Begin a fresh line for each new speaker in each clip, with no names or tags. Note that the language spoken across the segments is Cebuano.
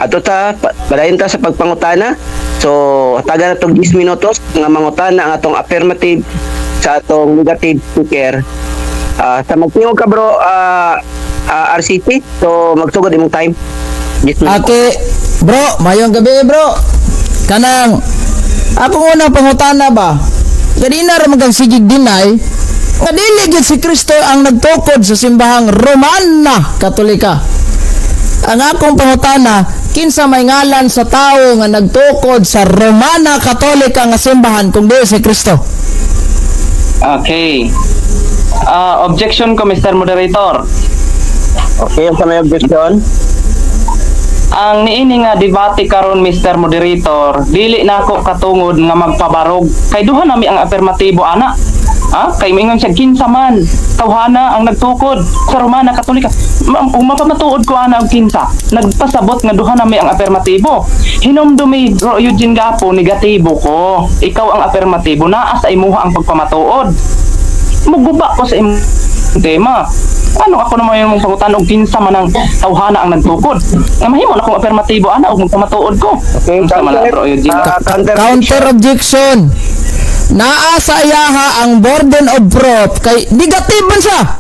Ato ta padayon ta sa pagpangutana. So hatagan na tong 10 minutos nga mangutana ang atong affirmative sa atong negative speaker. Sa magtingog ka, bro, RCC. So magsugod imong time. 10 minutos.
Okay, bro, mayong gabi, bro. Kanang akong unang pangutana ba? Kanina ra man kang sigig deny nga dili gyud si Kristo ang nagtukod sa simbahang Romana Katolika. Ang akong pangutana, kinsa may ngalan sa tawo nga nagtukod sa Romana Katolika nga simbahan kung di si Kristo?
Okay. Objection ko, Mr. Moderator.
Okay, sa may objection.
Ang niini nga debate karon, Mr. Moderator, dili nako katungod nga magpabarog. Kay duha nami ang apermatibo ana. Ha? Kay mingon siya kinsa man tawhana ang nagtukod sa Romana Katolika. Kung mapamatuod ko ana og kinsa, nagpasabot nga duha nami ang apermatibo. Hinumdumi, Bro Eugene Gapo, negatibo ko. Ikaw ang apermatibo, naa sa imuha ang pagpamatuod. Muguba ko sa imong tema. Ano ako naman yung pangutan og kinsa man ang tawhana ang nagtukod? Nga mahimo na kong apermatibo ana og magpamatuod ko.
Okay,
Unsa man na,
counter.
Bro Eugene?
Counter.
Counter objection. Naa sa iyaha ang burden of proof kay negative man siya.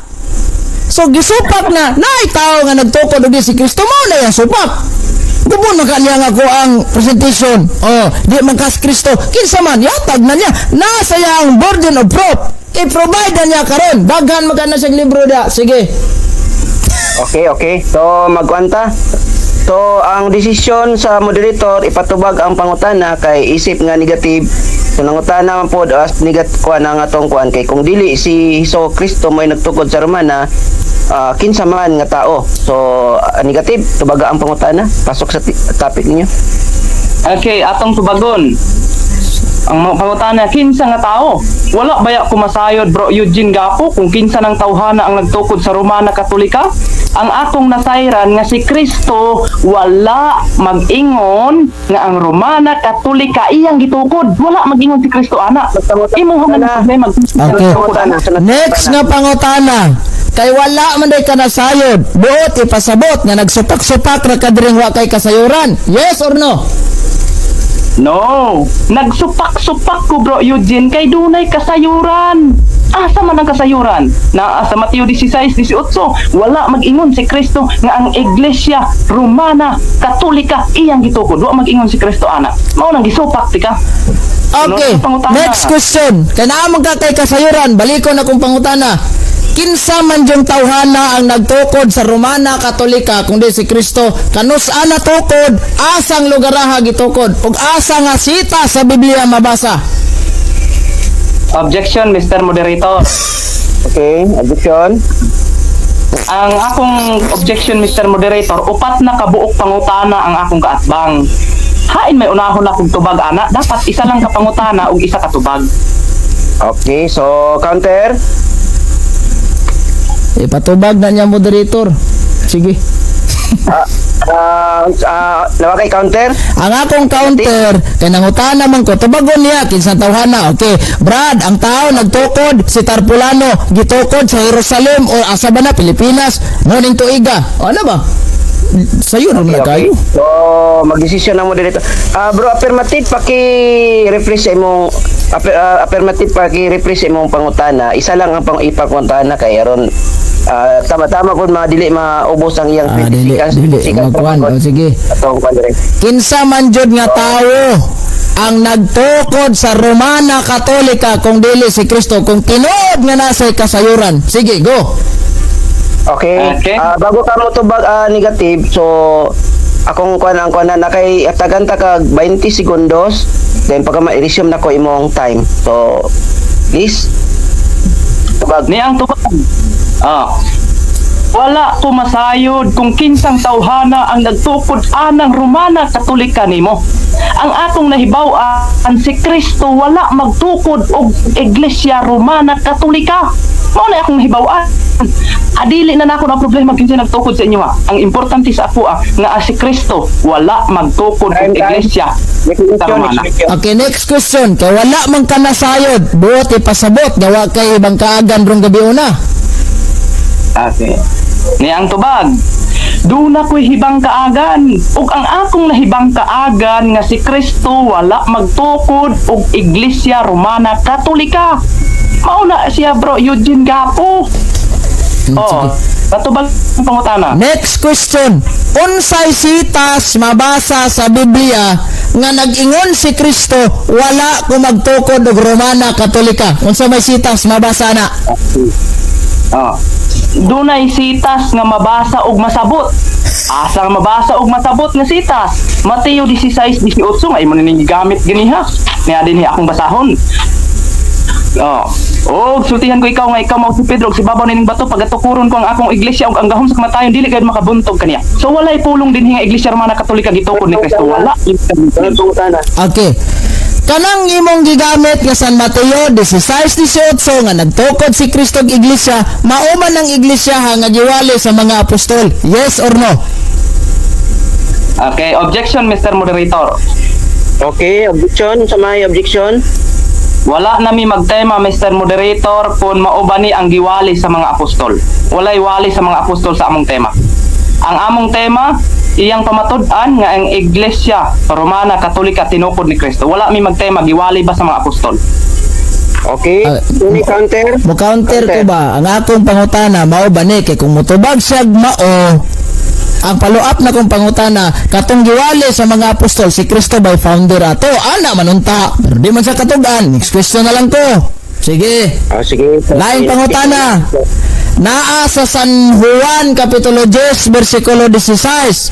So gisupak na naay tao nga nagtukod og di si Kristo, mo na yang supak. Gubo na kanya nga ko ang presentation. Oh, di man kas Kristo. Kinsa man yatag na niya. Nasa iya ang burden of proof. I-provide na niya karon. Daghan man ka na siyang libro da. Sige.
Okay. So, magkwanta. So, ang desisyon sa moderator, ipatubag ang pangutana kay isip nga negative. So, nangutana man po as negat kuan ang atong kuan kay kung dili si Hesus Kristo may nagtukod sa Romana, kinsa man nga tao. So, negative, tubaga ang pangutana. Pasok sa topic ninyo.
Okay, atong tubagon. Ang mga pangutana, kinsa nga tao? Wala baya kumasayod, Bro Eugene Gapo, kung kinsa ng tawhana ang nagtukod sa Romana Katolika? Ang akong nasayran nga si Kristo wala mag-ingon nga ang Romana Katolika iyang gitukod. Wala mag-ingon si Kristo ana. Imo nga problema.
Okay. Next nga pangutana. Kay wala man day ka nasayod. Buot ipasabot nga nagsupak-supak ra ka diring wa kay kasayuran. Yes or no?
No. Nagsupak-supak ko, Bro Eugene, kay dunay kasayuran. Asa man ang kasayuran? Naa sa Mateo 16:18. Wala mag-ingon si Kristo nga ang Iglesia Romana Katolika iyang gitukod. Wa mag-ingon si Kristo ana. Mao nang gisupak tika.
Okay.
Sunod na pangutana.
Next question. Kay naa man ka kay kasayuran, balikon akong pangutana. Kinsa man yung tawhana ang nagtukod sa Romana Katolika kung di si Kristo? Kanus ana tukod? Asang lugaraha gitukod? Ug asa nga sita sa Biblia mabasa?
Objection, Mr. Moderator.
Okay, objection.
Ang akong objection, Mr. Moderator, upat na kabuok pangutana ang akong kaatbang. Hain may unahon akong tubag ana, dapat isa lang ka pangutana ug isa ka tubag.
Okay, so counter.
Ipatubag na niya, moderator. Sige.
Nawa kay counter?
Ang akong counter, kay nangutana man ko, tubagon niya, kinsa tawhana. Okay, Brad, ang tao nagtukod, si Tarpulano, gitukod sa Jerusalem o asa ba na, Pilipinas, morning tuiga. O, ano ba? Sayo naman na kayo.
So, magdesisyon ang moderator. Bro, affirmative, paki-refresh sa imong affirmative, paki-refresh sa imong pangutana. Isa lang ang pang ipangutana kay aron tama-tama kung madili maubos ang iyang
Ah, dili,
20 seconds.
dili,
Seconds
magkuhan. O, sige.
Atong kuan dire.
Kinsa man jud nga tawo ang nagtukod sa Romana Katolika kung dili si Kristo, kung tinuod nga nasa kasayuran? Sige, go.
Okay.
Okay.
Bago ka mo tubag negative, so akong kuan ang kuan na kay atagan ta kag 20 segundos, then pagka ma-resume na ko imong time. So, please tubag.
Ni ang tubag. Wala ko masayod kung kinsang tawhana ang nagtukod anang Romana Katolika nimo. Ang akong nahibaw-an, si Kristo wala magtukod og Iglesia Romana Katolika. Mao na akong nahibaw-an. Adili na nako na problema kinsa nagtukod sa inyo ha. Ang importante sa ako nga si Kristo wala magtukod og
Time, time.
Iglesia
Next question,
Romana.
next question.
Okay, next question. Kay wala man ka nasayod, buot ipasabot nga wa kay ibang kaagan rong gabi una.
Okay. Ni ang tubag. Duna ko'y hibang kaagan. Ug ang akong nahibang kaagan nga si Kristo wala magtukod og Iglesia Romana Katolika. Mao na siya, bro Eugene Gapo. Oo.
Sige.
Patubag ang pangutana.
Next question. Unsay sitas mabasa sa Biblia nga nag-ingon si Kristo wala ko magtukod og Romana Katolika? Unsa may sitas mabasa na?
Oh. Dunay sitas nga mabasa og masabot. Asa nga mabasa og masabot nga sitas? Mateo 16:18 nga imo ning gigamit ganiha. Niya dinhi akong basahon. Oh. Og sultihan ko ikaw nga ikaw mao si Pedro ug sa ibabaw nining bato pagatukuron ko ang akong iglesia ug ang gahom sa kamatayon dili gayud makabuntog kaniya. So walay pulong dinhi nga Iglesia Romana Katolika gitukod ni Kristo. Wala.
Sunod pangutana.
Okay. Kanang imong gigamit nga San Mateo 16:18 nga nagtukod si Kristo og iglesia, mao man ang iglesia ha nga giwali sa mga apostol. Yes or no?
Okay, objection, Mr. Moderator.
Okay, objection sa may objection.
Wala nami magtema, Mr. Moderator, kung mao ba ni ang giwali sa mga apostol. Walay wali sa mga apostol sa among tema. Ang among tema, iyang pamatud-an nga ang Iglesia Romana Katolika tinukod ni Kristo. Wala mi magtema giwali ba sa mga apostol.
Okay.
Ah,
Any counter?
Mo counter ko ba ang akong pangutana, mao ba ni kay kung motubag siya mao ang follow up na kong pangutana, katong giwali sa mga apostol, si Kristo by founder ato ana manunta, pero di man siya katug-an. Next question na lang ko, sige.
Ah, sige.
Laing pangutana. Naa sa San Juan Kapitulo 10 versikulo 16.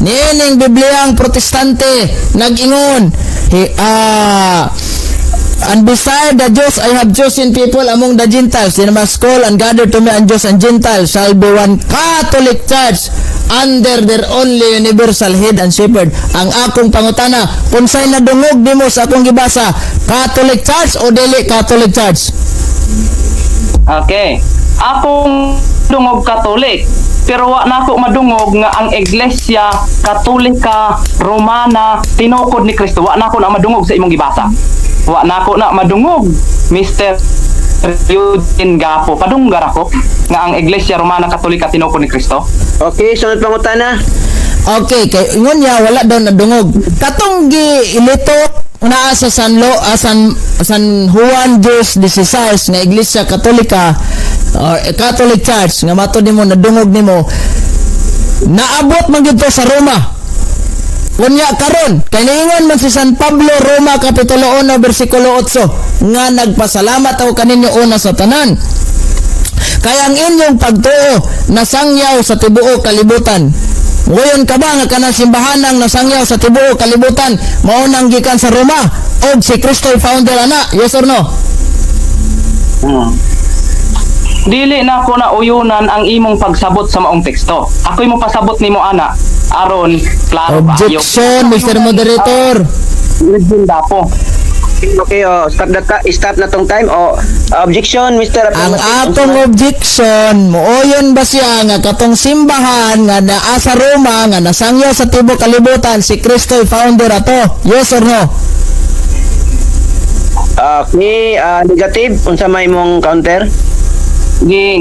Niining Bibliang Protestante nag-ingon, "And beside the Jews, I have chosen people among the Gentiles. They must call and gather to me, and Jews and Gentiles shall be one Catholic Church under their only universal head and shepherd." Ang akong pangutana, unsay nadungog nimo sa akong gibasa? Catholic Church o dili Catholic Church?
Okay. Akong dungog Katolik. Pero wa na ako madungog nga ang Iglesia Katolika Romana tinukod ni Kristo. Wa na ako na madungog sa imong gibasa. Wa na ako na madungog, Mr. Eugene Gapo. Padunggar ako nga ang Iglesia Romana Katolika tinukod ni Kristo.
Okay, sunod pangutana.
Okay, kay ingon niya wala daw nadungog. Katong gi ilitok naa sa San Lo, ah, San San Juan 10:16 nga Iglesia Katolika or Catholic Church nga matud nimo nadungog nimo, naabot man gyud to sa Roma. Unya karon kay niingon man si San Pablo, Roma kapitulo 1 bersikulo 8, nga nagpasalamat ako kaninyo una sa tanan kaya ang inyong pagtuo nasangyaw sa tibuok kalibutan. Ngayon ka ba nga kanang simbahanang nasangyaw sa tibuok kalibutan mao nang gikan sa Roma og si Kristo founder ana? Yes or no?
Dili na ako na uyunan ang imong pagsabot sa maong teksto. Ako'y mo pasabot nimo ana aron klaro ba?
Objection, Mr. Moderator.
Eugene Gapo.
Okay, oh, stop na tong time. Oh, objection, Mr.
Ang
Affirmative.
atong objection, mooyon ba siya nga katong simbahan nga naa sa Roma nga nasangyaw sa tibuok kalibutan, si Kristo founder ato? Yes or no?
Okay, negative. Unsa may imong counter?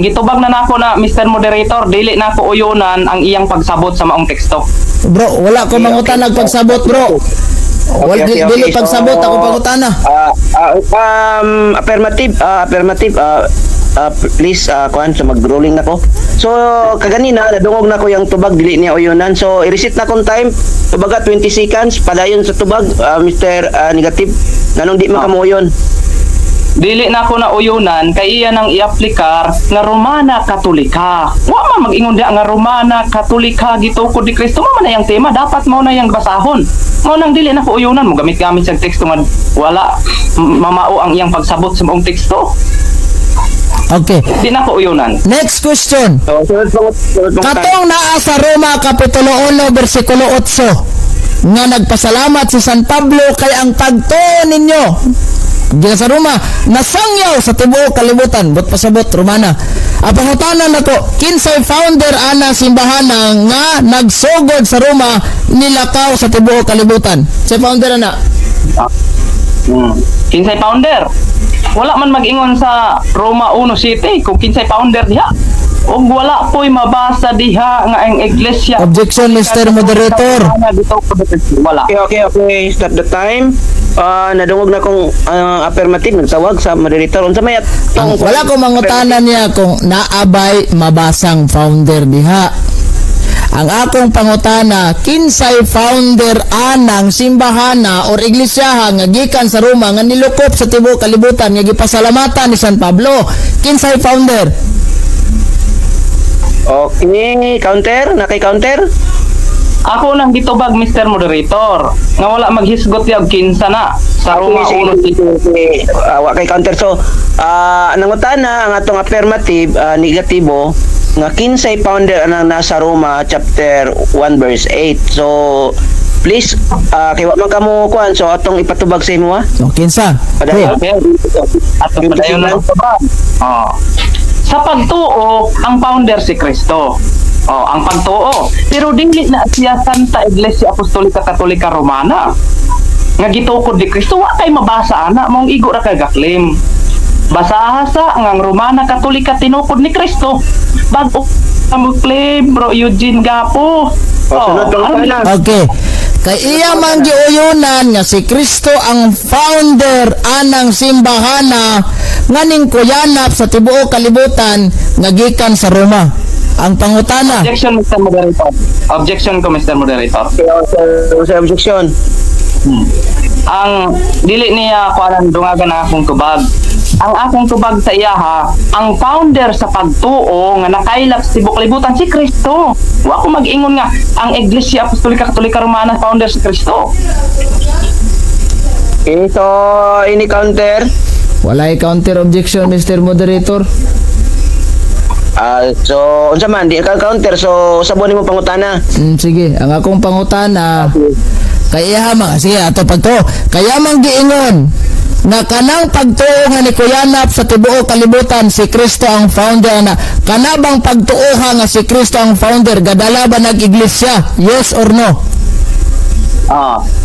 Gitubag na nako na, Mr. Moderator, dili na ako uyunan ang iyang pagsabot sa maong teksto.
Bro, wala ko mangutana pagsabot, bro. Wala dili pagsabot ako pangutana.
Affirmative, affirmative, please, kuan, so mag-rolling na ko. So, kaganina, nadungog na ko yung tubag, dili niya uyunan. So, i-reset na kong time, tubaga 20 seconds, padayon sa tubag, Mr. Negative, nganong di makamuyon?
Dili na ako na uyunan kay iya nang iaplikar nga Romana Katolika. Wa man mag-ingon diha nga Romana Katolika gitukod ni Kristo. Mao man na yang tema, dapat mao na yang basahon. Mao nang dili na ko uyunan mo gamit-gamit sa teksto nga wala mamao ang iyang pagsabot sa maong teksto.
Okay.
Di na ko uyunan.
Next question.
So, sunod pang
Katong naa sa Roma Kapitulo 1 versikulo 8 nga nagpasalamat si San Pablo kay ang pagtuo ninyo gikan sa Roma nasangyaw sa tibuok kalibutan. But pasabot Romana. Ang pangutana nako, kinsay founder ana simbahana nga nagsugod sa Roma nilakaw sa tibuok kalibutan? Sa founder ana?
Kinsay founder? Wala man mag-ingon sa Roma 1 City kung kinsay founder diha. Ug wala po'y mabasa diha nga ang iglesia.
Objection, Mr. Moderator.
Wala.
Okay. Stop the time. Nadungog na kong affirmative nagtawag sa moderator. Unsa may
Ang
atong
wala ko mangutana niya kung naabay mabasang founder diha. Ang akong pangutana, kinsay founder anang simbahana or iglisyaha nga gikan sa Roma nga nilukop sa tibuok kalibutan nga gipasalamatan ni San Pablo? Kinsay founder?
Okay, counter, na kay counter?
Ako nang gitubag, Mr. Moderator, nga wala maghisgot ya og kinsa na sa Roma
Okay,
1.
sige, sige. Wa kay counter. So, nangutana ang atong affirmative, negatibo nga kinsay founder anang nasa Roma chapter 1 verse 8. So, please, kay wa man kamo kuan, so atong ipatubag sa imo ha.
So kinsa?
Padayon.
Okay. At padayon na ang tubag. Oh. Sa pagtuo, ang founder si Kristo. Oh, ang pagtuo. Pero dili na siya Santa Iglesia Apostolika Katolika Romana nga gitukod ni Kristo. Wa kay mabasa ana, mong igo ra kay ga-claim. Basaha sa nga ang Romana Katolika tinukod ni Kristo. Bag-o ka mo claim, Bro Eugene Gapo.
Oh, sunod pangutana.
Okay. Kay iya man giuyunan nga si Kristo ang founder anang simbahana nga ning kuyanap sa tibuok kalibutan nga gikan sa Roma. Ang pangutana,
Objection, Mr. Moderator. Objection ko, Mr. Moderator.
Okay, oh, sa objection.
Ang dili niya kuanan dungagan ang akong tubag. Ang akong tubag sa iya ha, ang founder sa pagtuo nga nakaylap sa tibuok kalibutan si Kristo. Wa ko mag-ingon nga ang Iglesia Apostolika Katolika Romana founder si Kristo.
Okay, so ini counter.
Walay counter objection, Mr. Moderator.
So unsa man di ka counter, so sabon nimo pangutana.
Sige, ang akong pangutana kay iya man sige ato pagtuo. Kaya man giingon na kanang pagtuo nga ni kuyanap sa tibuok kalibutan si Kristo ang founder na kana bang pagtuoha nga si Kristo ang founder gadala ba nag iglesia, yes or no?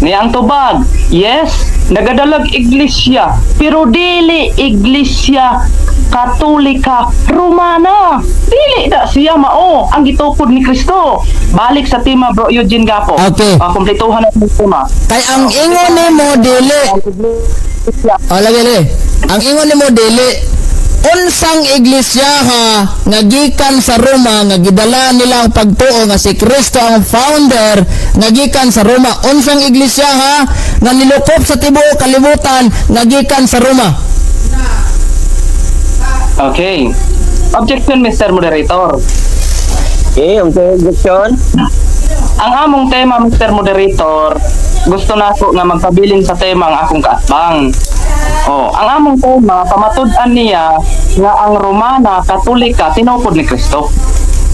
Ni ang tubag, yes, nagadalag iglesia, pero dili Iglesia Katolika Romana. Dili na siya mao ang gitukod ni Kristo. Balik sa tema, Bro Eugene Gapo.
Okay.
Kumpletuhan na ang tema.
Kay ang ingon nimo dili. O lagi lagi. Ang ingon nimo dili, unsang iglesia ha nga gikan sa Roma nga gidala nila ang pagtuo nga si Kristo ang founder nga gikan sa Roma? Unsang iglesia ha nga nilukop sa tibuok kalibutan nga gikan sa Roma?
Okay. Objection, Mr. Moderator.
Okay, unsa objection?
Ang among tema, Mr. Moderator, gusto nako nga magpabilin sa tema ang akong kaatbang. Oh, ang among tema, pamatud-an niya nga ang Romana Katolika tinukod ni Kristo.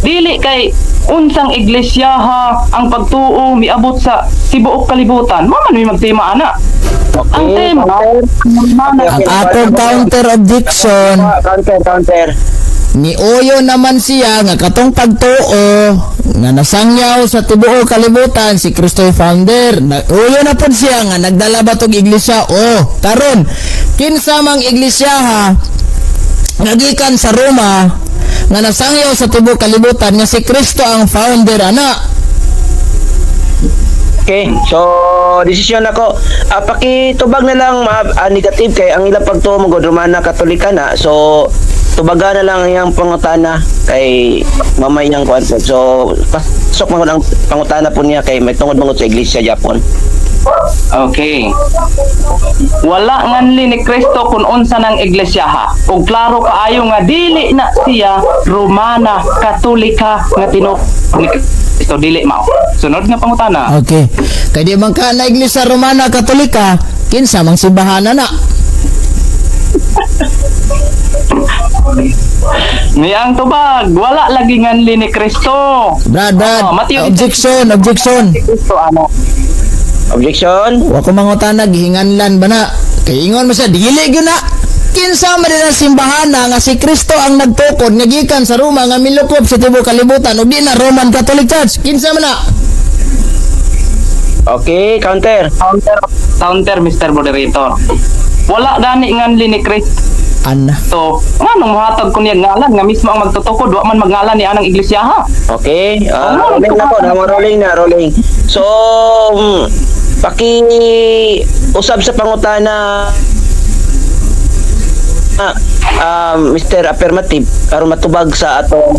Dili kay unsang iglesia ha ang pagtuo miabot sa tibuok kalibutan. Mo man mi magtema ana. Ang tema, ang Romana
Ang akong counter objection,
Counter, counter.
Niuyo naman siya nga katong pagtuo nga nasangyaw sa tibuok kalibutan si Kristo yung founder. Uyo na pod siya nga nagdala ba tog iglesia? O, karon kinsa mang iglesia ha nga gikan sa Roma nga nasangyaw sa tibuok kalibutan nga si Kristo ang founder ana?
Okay, so desisyon ako. Pakitubag na lang negative kay ang ilang pagtuo mo god Romana Katolika na. So tubaga na lang ang iyang pangutana kay mamay niyang kuan. So pasok man gud ang pangutana po niya kay may tungod man gud sa iglesia Japon.
Okay. Wala nganli ni Kristo kung unsa ng iglesia ha. Ug klaro kaayo nga dili na siya Romana Katolika nga tinukod ni Kristo, dili mao. Sunod nga pangutana.
Okay. Kay di man ka na iglesia Romana Katolika, kinsa mang simbahana na?
Niyang tubag, wala lagi nganli ni Kristo.
Brad, Brad,
Oh, Matthew-
objection, objection.
Si Kristo ano.
Objection?
Wa ko mangutana gihinganlan ba na? Kay ingon mo siya dili gyud na. Kinsa man din ang simbahana nga si Kristo ang nagtukod nga gikan sa Roma nga milukop sa tibuok kalibutan ug di na Roman Catholic Church? Kinsa man na?
Okay, counter.
Counter, counter, Mr. Moderator. Wala gani nganli ni Kristo.
Ana.
So, nganong mohatag ko niya ngalan nga mismo ang magtutukod wa man magngalan ni anang iglesia?
Okay,
Oh,
rolling na po, na rolling na, rolling. So, paki usab sa pangutana, Mr. Affirmative, aron matubag sa atong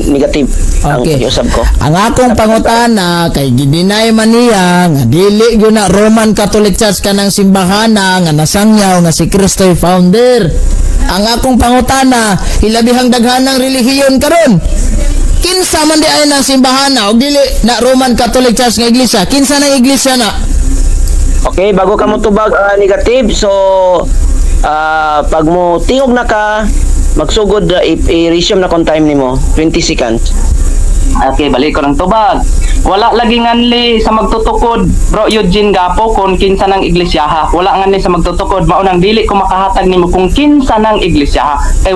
negative ang pakiusab ko.
Ang akong pangutana kay gideny man niya nga dili gyud na Roman Catholic Church kanang simbahana nga nasangyaw nga si Kristo ay founder. Ang akong pangutana, hilabihang daghanang relihiyon karon. Kinsa man di ay nang simbahana og dili na Roman Catholic Church nga iglesia? Kinsa nang iglesia na?
Okay, bago ka mo tubag negative, so pag mo tingog na ka, magsugod, i-resume na kung time nimo, 20 seconds.
Okay, balik ko ng tubag. Wala lagi nganli sa magtutukod, Bro Eugene Gapo, kung kinsa ng iglesia ha. Wala nganli sa magtutukod, mao nang dili ko makahatag nimo kung kinsa ng iglesia ha. Kay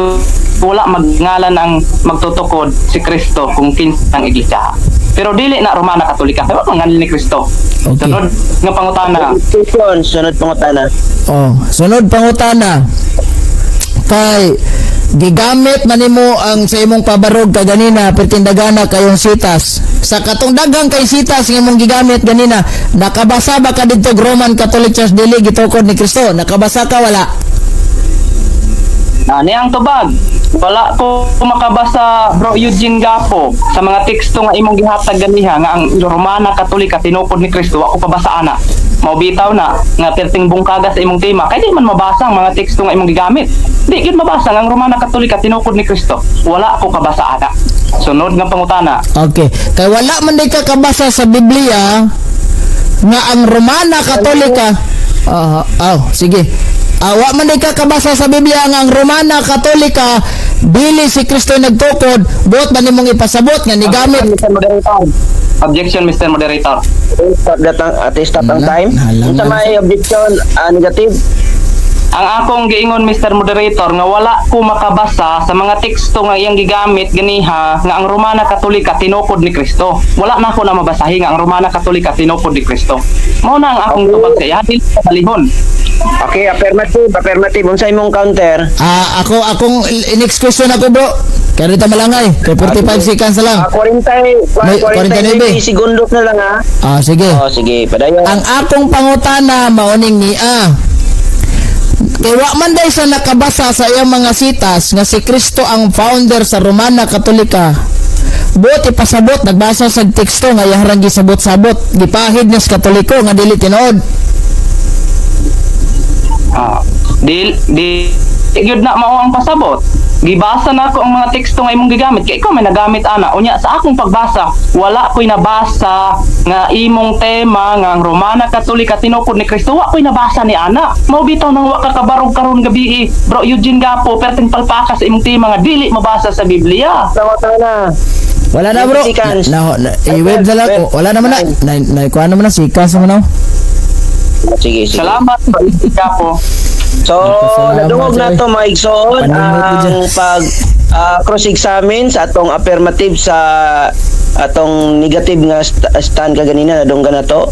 wala magngalan ang magtutukod si Kristo kung kinsa ng iglesia ha. Pero dili na Romana Katolika. Kay wala nganli ni Kristo.
Okay.
Sunod nga pangutana.
Question, sunod pangutana.
Oh, sunod pangutana. Kay gigamit man nimo ang sa imong pabarog kaganina pertindagana kayong sitas. Sa katong daghang kay sitas nga imong gigamit ganina, nakabasa ba ka didto Roman Catholic Church dili gitukod ni Kristo? Nakabasa ka wala?
Ani ang tubag. Wala ko makabasa, Bro Eugene Gapo, sa mga teksto nga imong gihatag ganiha nga ang Romana Katolika tinukod ni Kristo, wa ko pabasa ana. Mao bitaw na nga perting bungkaga sa imong tema kay di man mabasa ang mga teksto nga imong gigamit. Di gyud mabasa nga ang Romana Katolika tinukod ni Kristo. Wala ko kabasa ana. Sunod nga pangutana.
Okay. Kay wala man di ka kabasa sa Biblia nga ang Romana Katolika. Ah, oh, sige. Ah, wa man di ka kabasa sa Biblia nga ang Romana Katolika dili si Kristo nagtukod, buot ba nimong ipasabot nga nigamit
Objection, Mr. Moderator. Objection, Mr. Moderator.
Stop datang at stop ang
Wala,
time.
halang
Unsa
na.
may objection, negative?
Ang akong giingon, Mr. Moderator, nga wala ko makabasa sa mga teksto nga iyang gigamit ganiha nga ang Romana Katolika tinukod ni Kristo. Wala na ako na mabasahi nga ang Romana Katolika tinukod ni Kristo. Mao na ang akong tubag sa iya, dili sa balihon.
Okay, affirmative, affirmative. Unsa imong counter?
Ah, ako akong next question ako, bro. Kaya rito malangay. Kay 45 seconds na lang.
40
May
49
49
segundos na lang ha.
Ah, sige.
Oh, sige, padayon.
Ang akong pangutana maoning niya. Kay wa man day sa nakabasa sa iyang mga sitas nga si Kristo ang founder sa Romana Katolika. Buot ipasabot nagbasa sa teksto nga yaharang gisabot-sabot, gipahid niya sa Katoliko nga dili tinuod.
Ah, di di gyud na mao ang pasabot. Gibasa na ako ang mga teksto nga imong gigamit kay ikaw may nagamit ana. Unya sa akong pagbasa, wala ko'y nabasa nga imong tema nga ang Romana Katolika tinukod ni Kristo. Wa ko'y nabasa ni ana. Mao bitaw nang wa ka kabarog karon gabi, Bro Eugene Gapo, perting palpaka sa imong tema nga dili mabasa sa Biblia.
Pangutana.
Wala na, bro.
Seconds.
Na, i-wave na lang. Wala naman na. Na, na, kuha naman na sikas naman na.
Sige, sige.
Salamat, Bro Eugene Gapo.
So,
Salamat,
nadungog na
oy.
to mga igsoon
Paningwit ko dyan.
ang pag cross-examine sa atong affirmative sa atong negative nga stand kaganina, nadunggan na to.